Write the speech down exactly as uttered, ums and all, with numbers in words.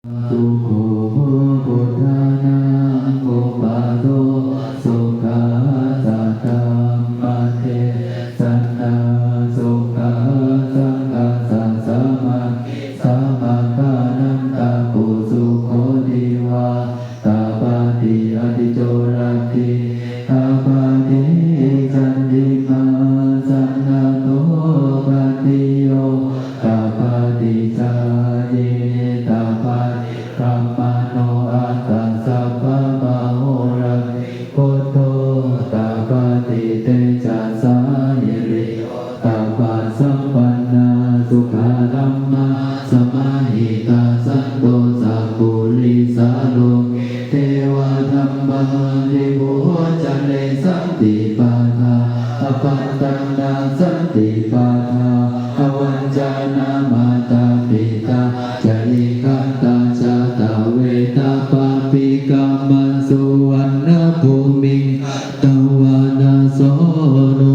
Sukho buddhānaṃ uppādo, sukhā saddhammadesanā, sukhā saṅghassa sāmaggī, samaggānaṃ tapo sukho. Divā tapati ādicco rattihi, tapati candimā sannaddho patiyo, tapati cāyī tapati brāhmaṇo, atha sabbamahorattiṃ buddho tapati tejasā. Hiri ottappasampannā sukkadhammasamāhitā, santo sappurisā loke devadhammābhibhujane. Santi pakkhā apattanā, santi pādā avañcanā, mātā pitā ca nikkhantā, jātaveda pāpikāma, suvaṇṇabhūmiṃ gantvāna soṇo